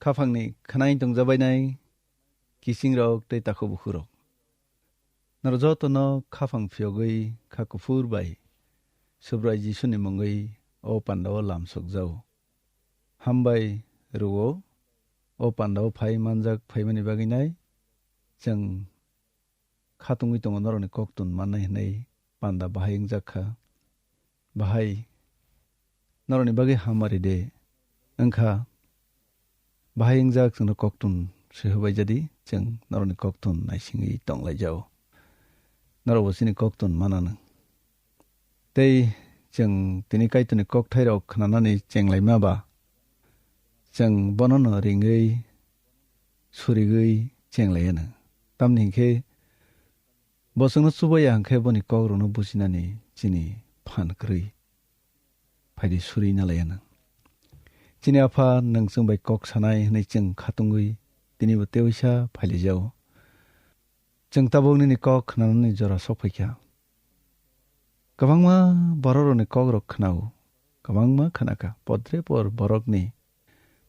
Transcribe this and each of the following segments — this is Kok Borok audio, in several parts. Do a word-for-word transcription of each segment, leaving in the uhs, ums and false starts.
Khaphangni khwnai tongjabainai kisingrok tei takhuk bukhurok. Norok jotono khaphang phiyogwi kha kuphur bai Subrai Jisuni mungwi o pandao lamsokjao. Hambai rwo o pandao phai manjak phaimani bagwinai chwng khatungwi tongo norokni koktun mannai hwnwi panda bahai wngjak kha. Bahai norokni bagwi hamari de wngkha, bahai wngjak chwngno koktun swihobai jadi chwng norokni koktun naisingwi tonglaijao. Norokbo chini koktun mananw. Tei chwng tini Kaitorni kokthairok khnanani chenglaima ba, chwng bonono ringwi, surigwi chenglaiyano. Tamni hinkhe bo chwngno chubaya hinkhe boni kokrokno bujinani chini phan kwrwi. Phaidi suri nalaiyano. Chini Apha, nwng chwng bai kok sanai hwnwi chwng khatungwi tinibo teisa phailijao. Chwng tabuk nini kok khnanani jora sok phaikha. Kwbangma borokrokni kokrok khnao, kwbangma khnakha, podre por borokni,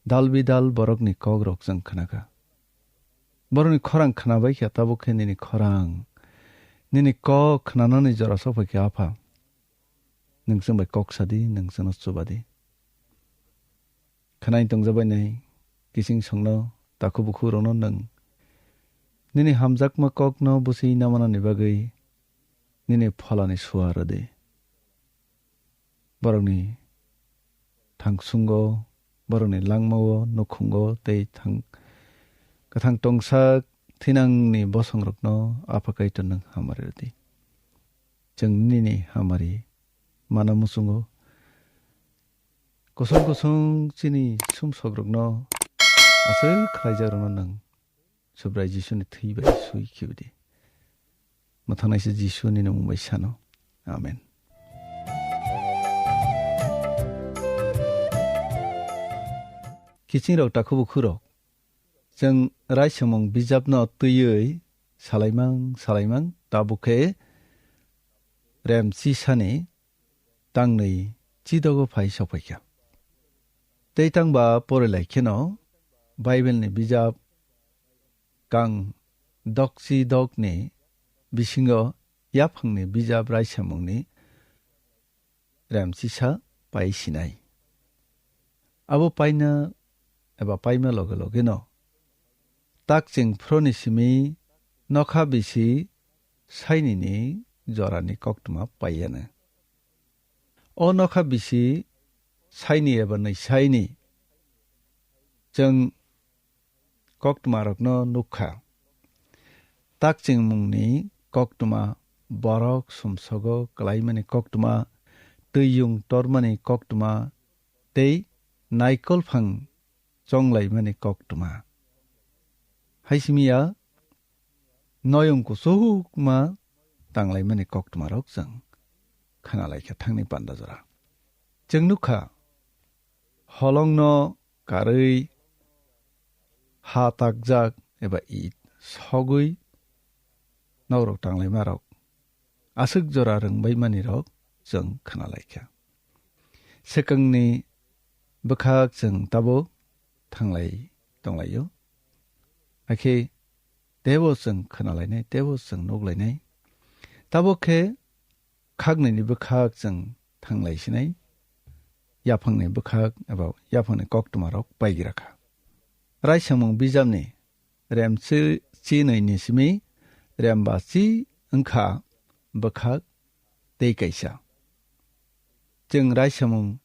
dal bidal borokni kokrok chwng khnakha. Borokni khorang khnabaikha, tabuk khe nini khorang, nini kok khnanani jora sok phaikha, Apha. Nwng chwng bai kok sadi, nwng chwngno chubadi. Khwnai tongjabainai kising songno, takhuk bukhurokno nwng nini hamjakma kokno bwswi namanani bagwi nini pholani suar rwdi. Borokni thangsungo, borokni langmao, nukhungo tei thang-, kwthang tongsak thinangni bosongrokno Apha Kaitor nwng hamari rwdi. Chwng nini hamari mana muchungo. Kusung kusung chini sumsokrokno aswk khlaijakrokno nwng Subrai Jisuni thwi bai sui khibidi. Mwthangnaisa Jisu nini mung bai sano. Amen. Kichingrok takhuk bukhurok, chwng raisamung bijapno twiwi salaimang salaimang tabuk khe rem chisani tangnwi chidogo phai sokphaikha. Tei tangba porilai kheno Bible ni bijap kang dokchi dokni bisingo yaphangni bijap raisamungni rem chisa pai sinai. Abo paina eba paima loge logeno takching phroni simi nokha bisi sainini jorani koktwma paiyano. O nokha bisi saini eba nwi saini chwng koktwmarokno nukha. Takchingmungni koktwma, borok sumsogo kwlaimani koktwma, twiyung tormani koktwma tei naikolphang chonglaimani koktwma. Haisimiya noyung kuchukma tanglaimani koktwmarok chwng khnalaikha thangni panda jora. Chwng nukha, holongno karwi ha takjak eba it sogwi nokrok tanglaimarok aswk jora rwngbaimani rok chwng khnalaikha. Swkangni bwkhak chwng tabuk thanglai tonglaio. Hakhe teibo chwng khnalainai, teibo chwng nuklainai. Tabuk khe khaknwini bwkhak chwng thanglai sinai, yaphangni bwkhak eba yaphangni koktwmarok paigra kha. Raisamung bijapni rem chi-, chinwi ni simi rem ba chi wngkha bwkhak tei kaisa. Chwng raisamung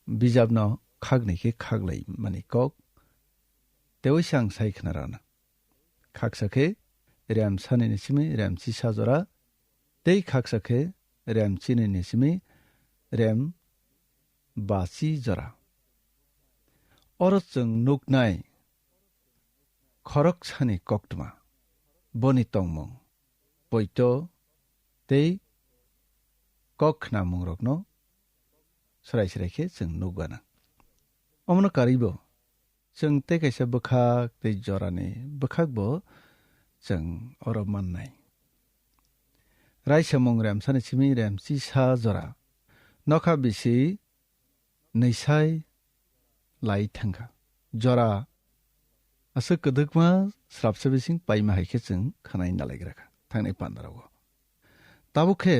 bijapno khaknwi khe khaklai mani kok tei waisa ang sai khna rwna. Khaksa khe rem sani ni simi rem chisa jora, tei khaksa khe rem chinwi ni simi rem ba chi jora. Oro chwng nuknai khoroksani koktwma, boni tongmung, poito tei kok khnamungrokno srai srai khe chwng nukgana. Omono karwibo chwng tei kaisa bwkhak tei jorani bwkhakbo chwng oro mannai. Raisamung remsani simi rem chisa jora nokha bisi nwisai lai thangkha. Jora Aswk kwdwkma srapsa bising paima hai khe chwng khwnai nalaigra kha thangnai pandarogo. Tabuk khe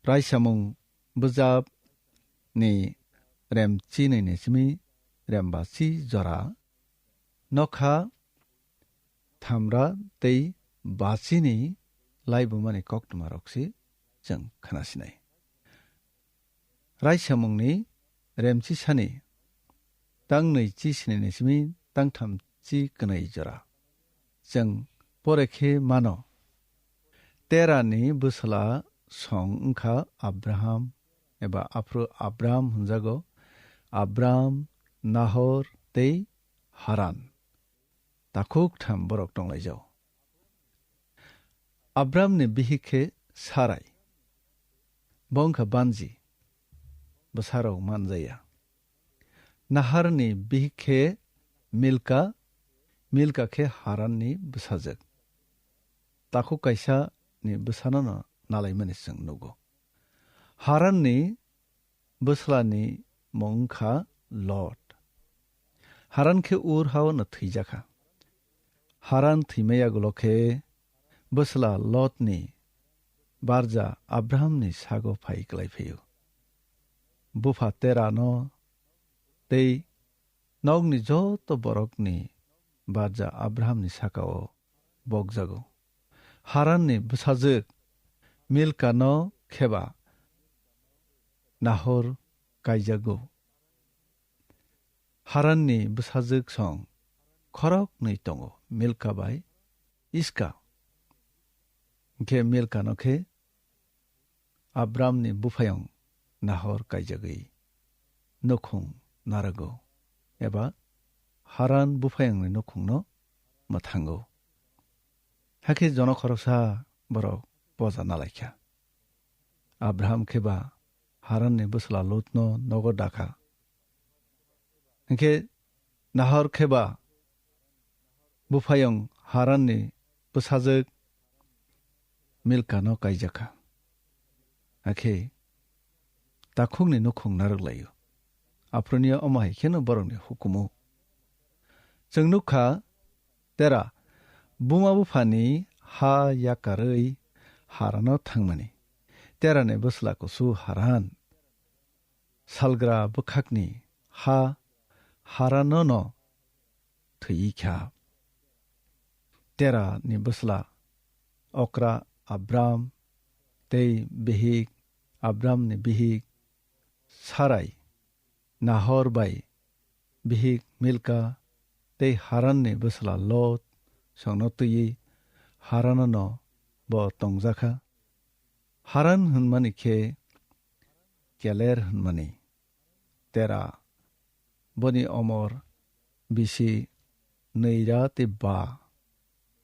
raisamung bwjap ni rem chinwi ni simi rem ba chi jora nokha thamra tei bachini laibumani koktwmarok se chwng khwnasinai. Raisamungni remchi sani tangnwi chi sini ni simi tangtham chi kwnwi jora. Chwng pore khe mano, Terani bwsla song wngkha Abraham, eba aphuru Abram hwnjago. Abram, Nahor tei Haran. Takhuk tham borok tonglaijao. Abramni bihik khe Sarai. Bo wngkha banji, bwsarok manjaya. Naharni bihik khe Milka, Milka khe Haranni bwsajwk. Takhuk kaisa ni bwsano no nalaimani chwng nugo. Haranni bwslani mung wngkha Lot. Haran khe Ur hao no thwijakha. Haran thwima yagulo khe bwsla Lotni barja Abrahamni sago phai klai phaio. Bupha Terano tei nokni joto borokni barja Abrahamni sakao bokjago. Haranni bwsajwk Milkano kheba Nahor kaijago. Haranni bwsajwk song khoroknwi tongo, Milka bai Iska. Hinkhe Milkano khe Abramni buphayung Nahor kaijagwi nukhung narago, eba Haran buphayungni nukhungno mwthango. Hakhe jono khoroksa borok poja nalaikha. Abraham khe ba Haranni bwsla Lotno nogo dakha. Hinkhe Nahor khe ba buphayung Haranni bwsajwk Milkano kaijakha. Hakhe takhukni nukhung narwk laio. Aphuruni omo hai kheno borokni hukumu. Chwng nukha, Tera buma buphani ha yakarwi Harano thangmani. Terani bwsla kusu Haran salgra bwkhakni ha Haranono thwiwi kha. Terani bwsla okra Abram tei bihik Abramni bihik Sarai, Nahor bai bihik Milka tei Haranni bwsla Lot songno twiwi Haranono bo tongjakha. Haran hwnmani khe Keler hwnmani. Tera boni omor bisi nwira tei ba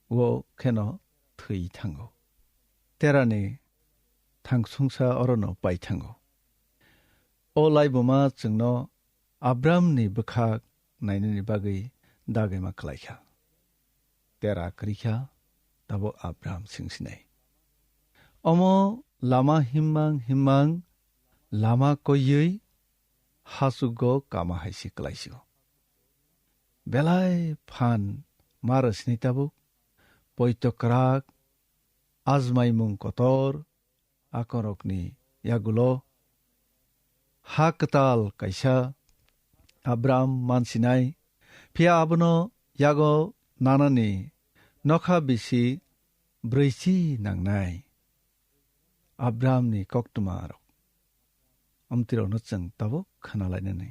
o kheno thwi thango. Terani thangsungsa orono pai thango. O laibuma chwngno Abramni bwkhak nainani bagwi dagima khlaikha. Tera kwrwikha, tabuk Abram singsinai. Omo lama himmang himmang lama koiwi hachugo kama hai se kwlaisio. Belai phan ma rwsini tabuk, poito kwrak, ajmaimung kotor, akorokni yagulo ha kwtal kaisa Abram mansinai, phiya abono yago nanani nokha bisi brwichi nangnai. Abramni koktwmarok omtirokno chwng tabuk khwnalainani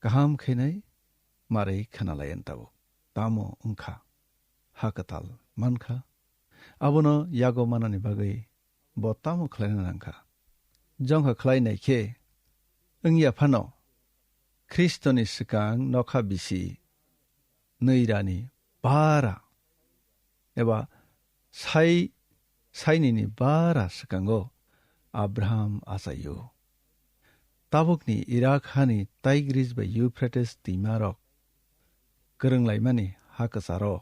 kaham khenai, marwi khwnalaiyan tabuk. Tamo wngkha ha kwtal mankha, abono yago manani bagwi bo tamo khlaina nangkha? Jongkha khlainai khe wngya phano Khristoni swkang nokha bisi nwirani bara eba sai sainini bara swkango Abraham achaio. Tabukni Irak hani Taigris bai Euphrates twimarok kwrwnglaimani ha kwcharo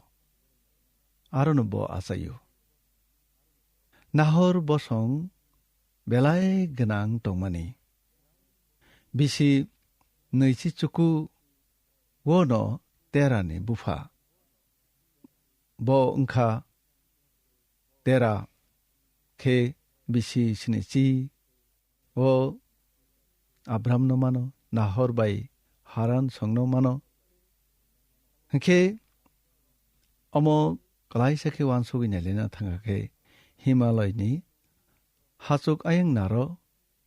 arono bo achaio. Nahor bosong belai gwnang tongmani. Bisi nwichi chuku wono Terani bupha. Bo wngkha Tera khe bisi sinichi. O Abramno mano, Nahor bai Haran songno mano. Hinkhe omo klaisa khe uansugwi nailena thangkha khe Himalayni hachuk ayang naro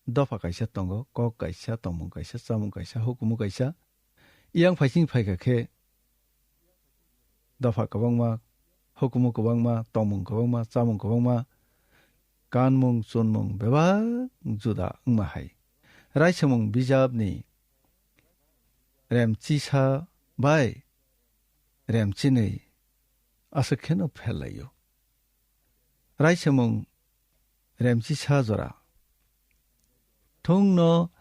dopha kaisa tongo, kok kaisa, tongmung kaisa, chamung kaisa, hukumu kaisa. Yang phaising phaikha khe dopha kwbangma, hukumu kwbangma, tongmung kwbangma, chamung kwbangma, kanmung chunmung bebak juda wngma hai. Raisamung bijapni remchisa bai remchinwi aswk kheno phel laio. Raisamung remchisa jora. Thungno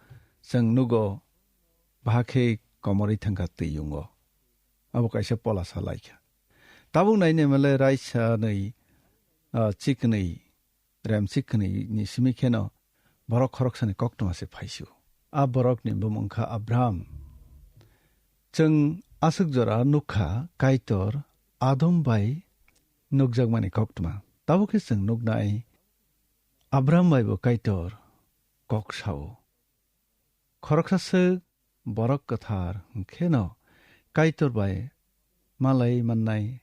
chwng nugo, bahakhe komorwi thangkha twiyungo. Abo kaisa pola sa laikha. Tabuk nainai male raisa nwi, ah, chiknwi, rem chiknwi ni simi kheno borok khoroksani koktwma se phaisio. A borokni bumung kha Abraham. Chwng aswk jora nukha Kaitor Adom bai nukjakmani koktwma. Tabuk khe chwng nuknai Abraham bai bo Kaitor kok sao. Khoroksa swk borok kwthar hwnkhe no Kaitor bai malai mannai,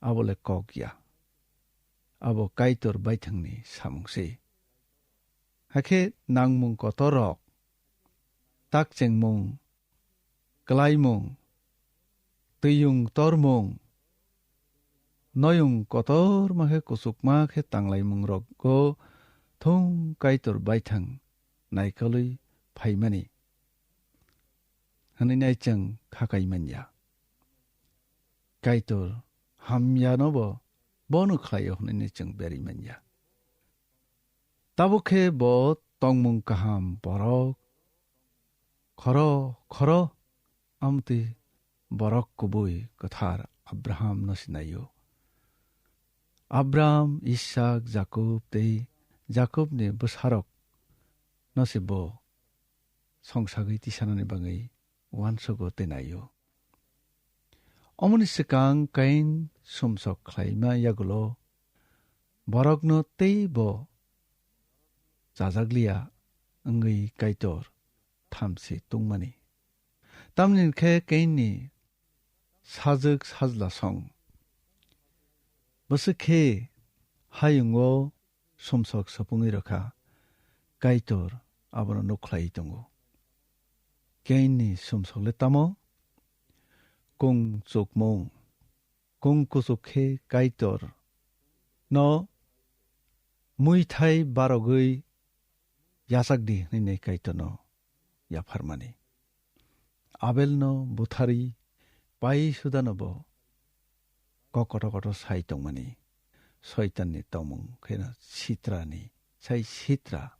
abo le kok ya. Abo Kaitor baithangni samung se. Hakhe nangmung kotor rok, tak chengmung, klaimung, twiyung tormung, noyung kotorma khe kuchukma khe tanglaimung rogo thung Kaitor baithang naikolwi phaimani hwnwi nai chwng kha kai man ya. Kaitor hamyano bo bono khlaio hwnwi nai chwng berwi man ya. Tabuk khe bo tongmung kaham borok khoro khoro amtwi borok kubui kwthar Abraham no sinaio. Abraham, Isak, Jakob tei Jakobni bwsarok no se bo songsagwi tisanani bagwi uansugo tei naio. Omoni swkang Kain sumsok khlaima yagulo borokno tei bo chajakliya wngwi Kaitor thamchi tungmani. Tamni hwn khe Kainni sajwk sajla song bwswk khe hayungo sumsok sopungwi rwkha, Kaitor abono nukhlaiwi tongo. Kainni sumsokle tamo? Kung chukmung. Kung kuchuk khe Kaitor no muithai barogwi yachak di hwnwi Kaitorno yapharmani. Abelno butharwi pai sudano bo kok kotor kotor sai tongmani. Soitanni tongmung kheno sitrani sai sitra.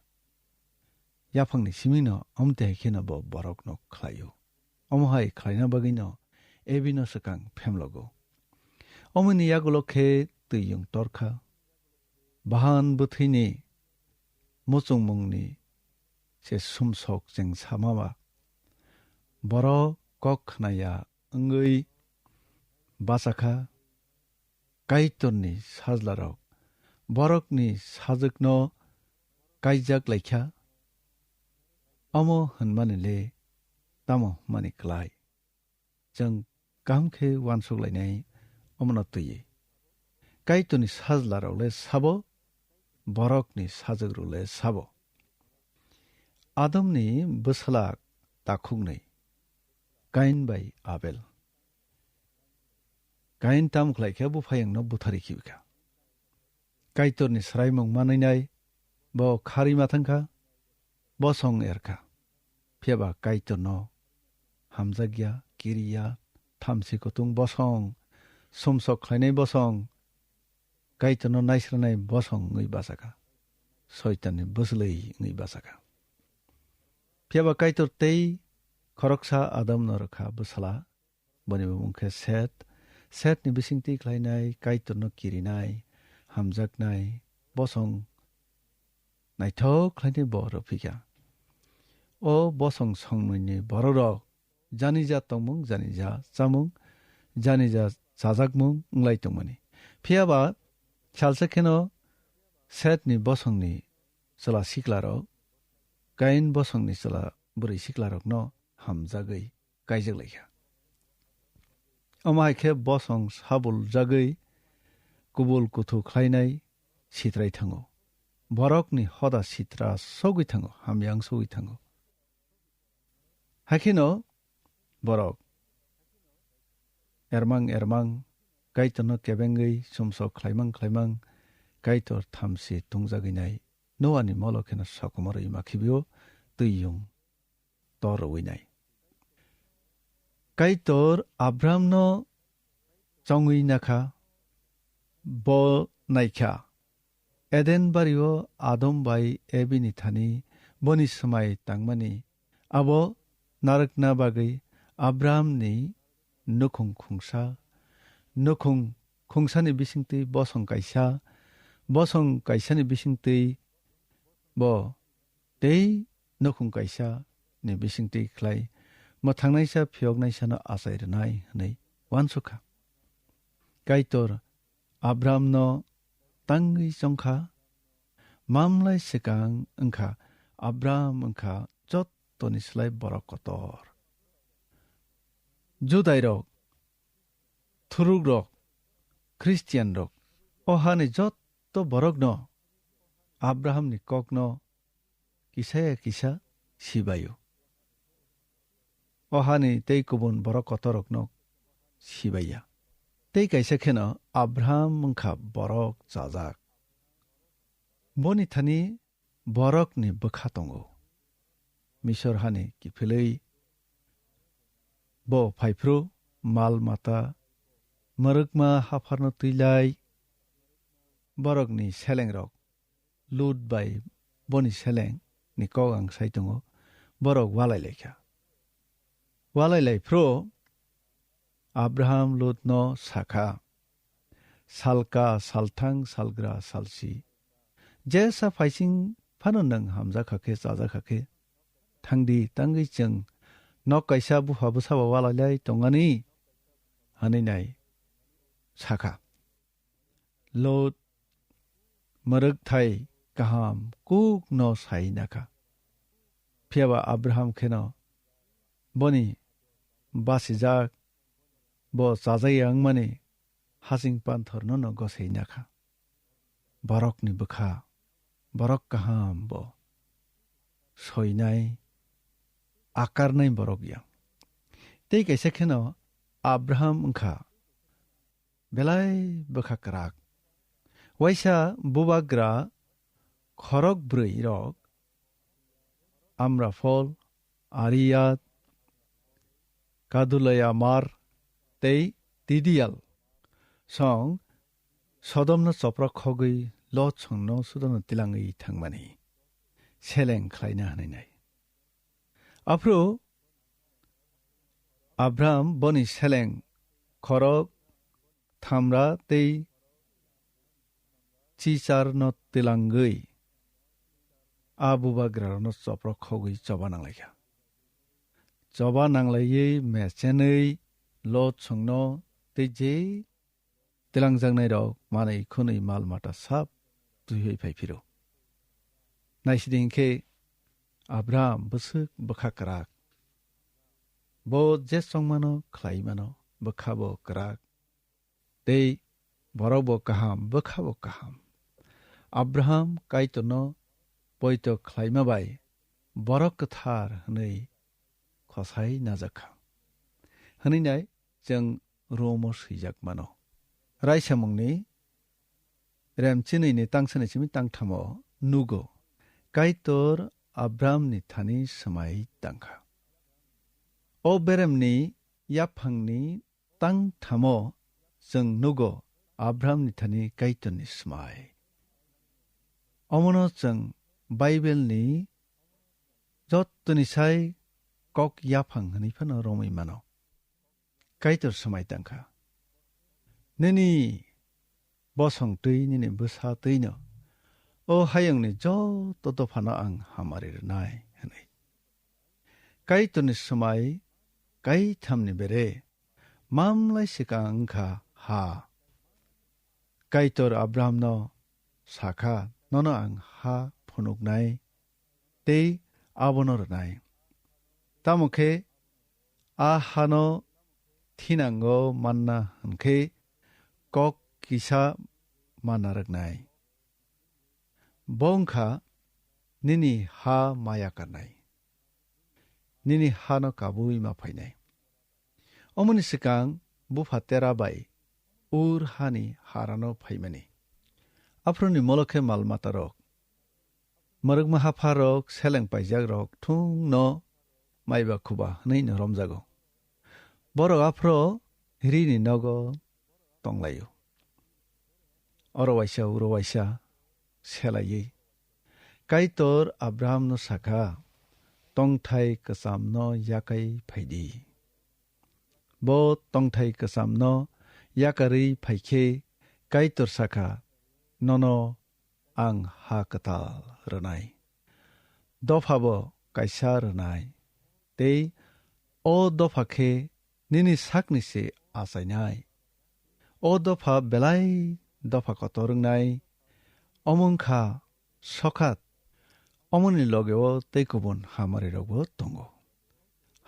Yaphangni simino amtwi hai kheno bo borokno khlaio. Omo hai khlaina bagwino Abino swkang phemlogo. Omoni yagulo khe twiyung torkha. Bahan bwthwini muchungmungni se sumsok chengsa mama. Borok kok khnaya wngwi bachakha. Kaitorni sajlarok borokni sajwkno kaijak laikha. Omo hwnmani le tamo hwnmani klai? Chwng kaham khe uansuk lainai omono twiwi. Kaitorni sajlarok le sabo, borokni sajwkrok le sabo. Adomni bwsla takhuknwi, Kain bai Abel. Kain tamo khlai khe buphayungno butharwi khibi kha. Kaitorni swraimung manwinai bo kharwi ma thang kha, bosong er kha. Phiya ba Kaitorno hamjakya, kiriya, thamchi kutung bosong, sumsok khlainai bosong, Kaitorno naisranai bosong wngwi bachakha, Soitanni bwswlwi wngwi bachakha. Phiya ba Kaitor tei khoroksa Adamno rwkha bwsla, boni bumung khe Set. Setni bisingtwi khlainai Kaitorno kirinai, hamjaknai bosong naithok khlainai bo rwphikha. O bosong songnwini bororok janija tongmung, janija chamung, janija chajakmung wnglai tongmani. Phiya ba salsa kheno Setni bosongni chwla siklarok Kain bosongni chwla bwrwi siklarokno hamjagwi kaijak lai kha. Omo hai khe bosong sabuljagwi kubul kuthu khlainai sitrai thango. Borokni hoda sitra sogwi thango, hamyang sogwi thango. Hai kheno borok ermang ermang Kaitorno kebengwi sumsok khlaimang khlaimang Kaitor thamchi tungjagwi nai Noani molo kheno sokomorwi ma khibio twiyung tor rwui nai. Kaitor Abrahamno chongwi nakha, bo naikha. Eden bario Adam bai Ebini thani boni swmai tangmani abo narwkna bagwi Abrahamni nukhung khungsa, nukhung khungsani bisingtwi bosong kaisa, bosong kaisani bisingtwi bo tei nukhung kaisa ni bisingtwi khlai mwthangnaisa phiyoknaisano achai rwnai hwnwi uansukha. Kaitor Abrahamno tangwi chongkha, mamlai swkang wngkha Abraham wngkha jottoni slai borok kotor. Judairok, thurukrok, Khristianrok, o hani jotto borokno Abrahamni kokno kisaya kisa sibaio. O hani tei kubun borok kotorrokno sibaiya. Tei kaisa kheno Abraham wngkha borok chajak. Boni thani borokni bwkha tongo. Misor hani kiphilwi bo phaiphru mal mata, mwrwkma hapharno twilai, borokni selengrok Lut bai boni seleng ni kok ang sai tongo, borok walai lai kha. Walai lai phro Abraham Lut no sakha, "Salka, salthang, salgra, salsi, jesa phaising phano nwng hamjakha khe, chajakha khe, thangdi, tangwi chwng nok kaisa bupha bwsabo walai lai tongani," hwnwi nai sakha. Lot mwrwkthai kaham kuk no sai nakha. Phiya ba Abraham kheno boni basijak, bo chajak ya wngmani hasing panthor no no gosai nakha. Borokni bwkha, borok kaham bo soinai, akarnai borok ya. Tei kaisa kheno Abraham wngkha belai bwkha kwrak. Waisa bubagra khorok bwrwi rok, Amraphol, Ariyat, Kadulayamar tei Tidial song Sodomno choprok khogwi Lot songno Sodomno tilangwi thangmani seleng khlaina hwnwi nai. Aphuru Abram boni seleng khorok thamra tei chicharno tilangwi a bubagrarokno choprok khogwi choba nanglaikha. Choba nanglaiwi mechenwi Lot songno tei je tilangjaknairok manwi khwnwi mal mata sap twiwi phai phiro. Naisidi hinkhe Abram bwswk bwkha kwrak. Bo je chongmano khlai mano, bwkha bo kwrak. Tei borok bo kaham, bwkha bo kaham. Abraham Kaitorno poito khlaima bai borok kwthar hwnwi khosai najakha. Hwnwi nai chwng Romo swijak mano. Raisamungni remchinini tangsanai simi tangthamo nugo, Kaitor Abramni thani swmai tangkha. O beremni yaphangni tangthamo chwng nugo Abramni thani Kaitorni swmai. Omono chwng Baibelni jottoni sai kok yaphang hwnwi phano romwi mano. Kaitor swmai tangkha, "Nini bosong twi, nini bwsa twino o hayungni joto dophano ang hamari rwnai," hwnwi. Kaitorni swmai kaithamni bere mamlai swkang wng kha ha. Kaitor Abrahamno sa kha, "Nono ang ha phunuknai tei abono rwnai." Tamo khe a hano thinango manna hwn khe kok kisa manna rwknai. Bo wng kha nini ha ma yakarnai, nini hano kabui ma phainai. Omoni swkang bupha Tera bai Ur hani harano phaimani. Aphroni molo khe mal matarok, mwrwkma hapharok, seleng paijakrok thungno maiba khuba hwnwi no romjago. Borok aphro rini nogo tonglaio. Oro waisa, uro waisa selaiwi Kaitor Abrahamno sakha, "Tongthai kwchamno yakai phaidi." Bo tongthai kwchamno yakarwi phaikhe Kaitor sakha, "Nono ang ha kwtal rwnai, dophabo kaisa rwnai, tei o dopha khe nini sakni se achainai. O dopha belai dopha kotor wngnai, omo wng kha sokhat, omoni logeo tei kubun hamarirokbo tongo."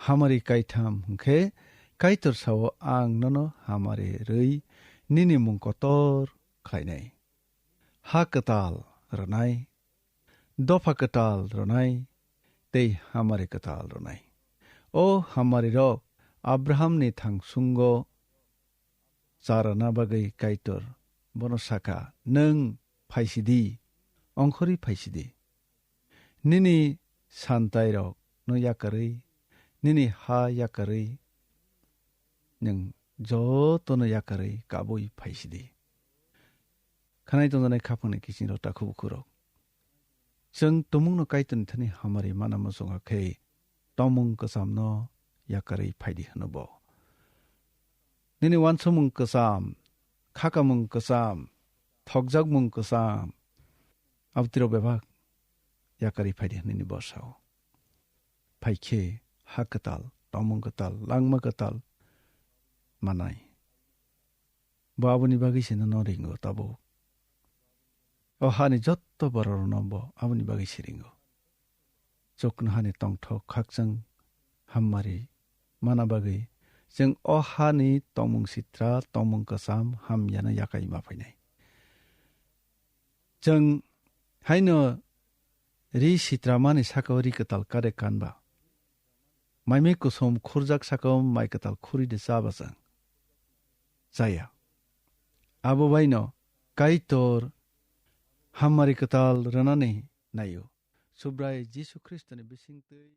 Hamari kaitham hwnkhe Kaitor sao, "Ang nono hamari rwi nini mung kotor khlainai, ha kwtal rwnai, dopha kwtal rwnai, tei hamari kwtal rwnai." O hamarirok Abrahamni thangsungo charwna bagwi Kaitor bono sakha, "Nwng phaisidi, ongkhorwi phaisidi. Nini santairokno yakarwi, nini ha yakarwi, nwng jotono yakarwi kabui phaisidi." Khanai tongjanai khaphangni kiching rok, takhuk bukhuk rok, chwng tumungno Kaitorni thani hamari mana muchungo khe, tongmung kwchamno yakarwi phaidi hwno bo. Nini uansukmung kwcham, khakamung kwcham, thokjakmung kwcham, abotiro bebak yakarwi phaidi hwnwi ni bosao. Phaikhe ha kwtal, tongmung kwtal, langma kwtal manai. Bo aboni bagwi se nono ringo tabuk. O hani jotto bororokno bo aboni bagwi se ringo. Chuknohani tongthok khakchang hammari mana bagwi chwng o hani tongmung sitra, tongmung kwcham hamyano yakai ma phainai. Chwng haino ri sitramani saka-o ri kwtal kare kanba, maimai kusom khurjak saka-o mai kwtal khuri de chaba chwng chaya. Abo baino Kaitor hammari kwtal rwnani naio. Subrai Jisu Khristoni bisingtwi